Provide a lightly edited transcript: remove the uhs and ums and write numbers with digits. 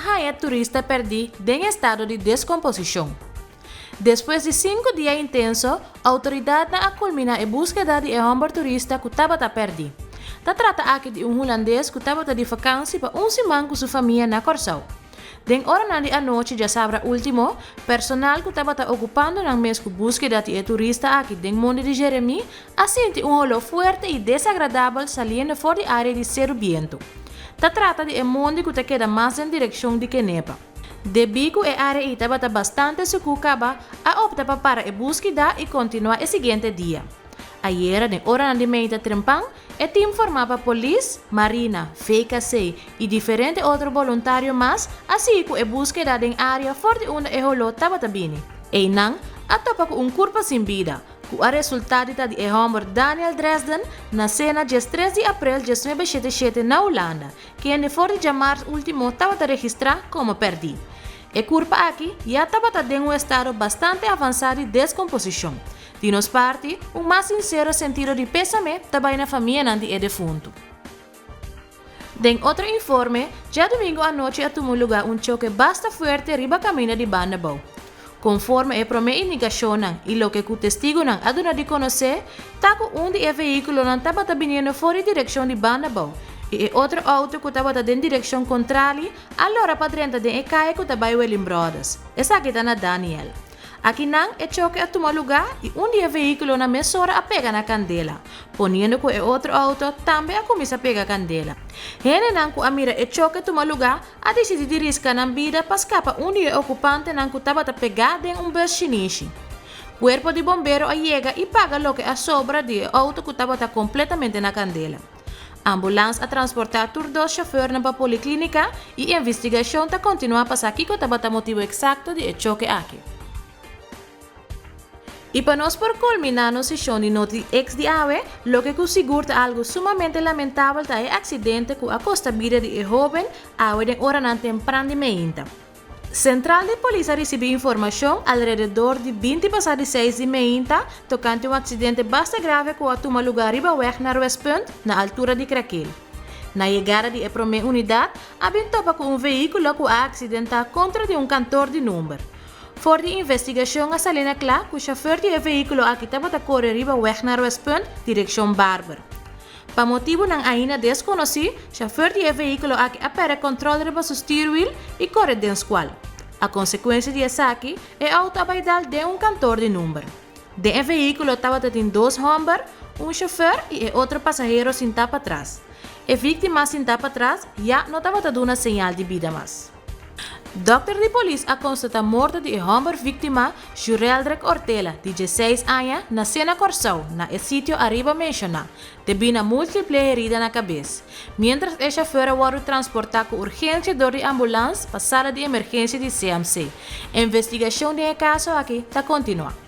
haña turista pèrdí den estado di deskomposishon. Despues di sinku dia intenso, outoridatnan a kulminá e búskeda di e hòmber turista ku tabata pèrdí. Ta trata aki di un hulandes ku tabata di vakansi pa un siman ku su famia na Kòrsou. Den oranan di anochi djasabra último, personal ku tabata okupando nan mes ku búskeda di e turista aki den mondi di Jeremí a sinti un holó fuerte i desagradabel saliendo for di área di Seru Bientu. Ta trata di e mondi ku ta keda mas den direkshon di Kenepa. Debí ku e área ei tabata bastante sukú kaba, a opta pa para e búskeda i kontinuá e siguiente dia. Ayera den oranan di meita trempan, e tim formá pa polis, marina, VKC i diferente otro boluntario mas a sigui ku e búskeda den área for di unda e holó tabata bini. Einan a topa ku un kurpa sin bida, ku a resultá di ta di e hòmber Daniel Dresden, nasé na diestres di aprel diesnuebe shete shete na Hulanda, kende for di djamars último tabata registrá komo pèrdí. E kurpa aki ya tabata den un estado bastante avansá di deskomposishon. Di nos parti, un mas sinsero sentido di pésame ta bai na famianan di e defuntu. Den otro informe, djadumingu anochi a tuma lugá un choke basta fuerte riba kaminda di Banda Bou. Konforme e promé indikashonnan i loke ku testigunan a duna di konosé, ta ku un di e vehíkulonan tabata biniendo for di direkshon di Banda Bou i e otro outo ku tabata den direkshon kontrali a lora pa drenta den e kaya ku ta bai Welling Brothers. Esaki ta na Daniel. Akinan e choke a tuma lugá i un di e vehíkulonan mesora a pega na kandela, poniendo ku e otro outo tambe a kuminsá pega kandela. Hendenan ku a mira e choke tuma lugá a disidí di riska nan bida pa skapa un di e okupantenan ku tabata pegá den un bus shinishi. Kuerpo di bombero a yega i paga loke a sobra di e outo ku tabata kompletamente na kandela. Ambulans a transportá tur dos shofèrnan pa poliklínika i investigashon ta kontinuá pa sa kiko tabata motibu eksakto di e choke aki. I pa nos por kulminá nos seshon di Noti X di awe, loke ku sigur ta algu sumamente lamentabel ta e aksidente ku a kosta bida di e hóben awe den oranan tempran di meinta. Sentral di polis a risibí informashon alrededor di binti pasá di seis di meinta tokante un aksidente basta grave ku a tuma lugá riba wèg na Ruespunt na altura di Krakeel. Na yegada di e promé unidat a bin topa ku un vehíkulo ku a aksidentá kontra di un kantor di number. For di investigashon a sali na kla ku shofèr di e vehíkulo aki tabata kore riba wèg na Ruespunt direkshon Barber. Pa motibunan ainda deskonosí, shofèr di e vehíkulo aki a pèrdè kòntròl riba su stuurwiel i kore den skual. A konsekuensia di esaki, e outo a bai dal den un kantor di number. Den e vehíkulo tabata tin dos hòmber, un shofèr i e otro pasahero sintá patras. E víktima sintá patras ya no tabata duna señal di bida mas. Dòkter di polis a konstatá morto di e hòmber víktima, Jureldrek Ortela, di dieseis aña, nasé na Kòrsou, na e sitio ariba menshoná, debí na múltiple herida na kabes. Miéntras e shofèr a wòrdu transportá ku urgensia dor di ambulans pa sala di emergensia di CMC. Investigashon den e kaso aki ta kontinuá.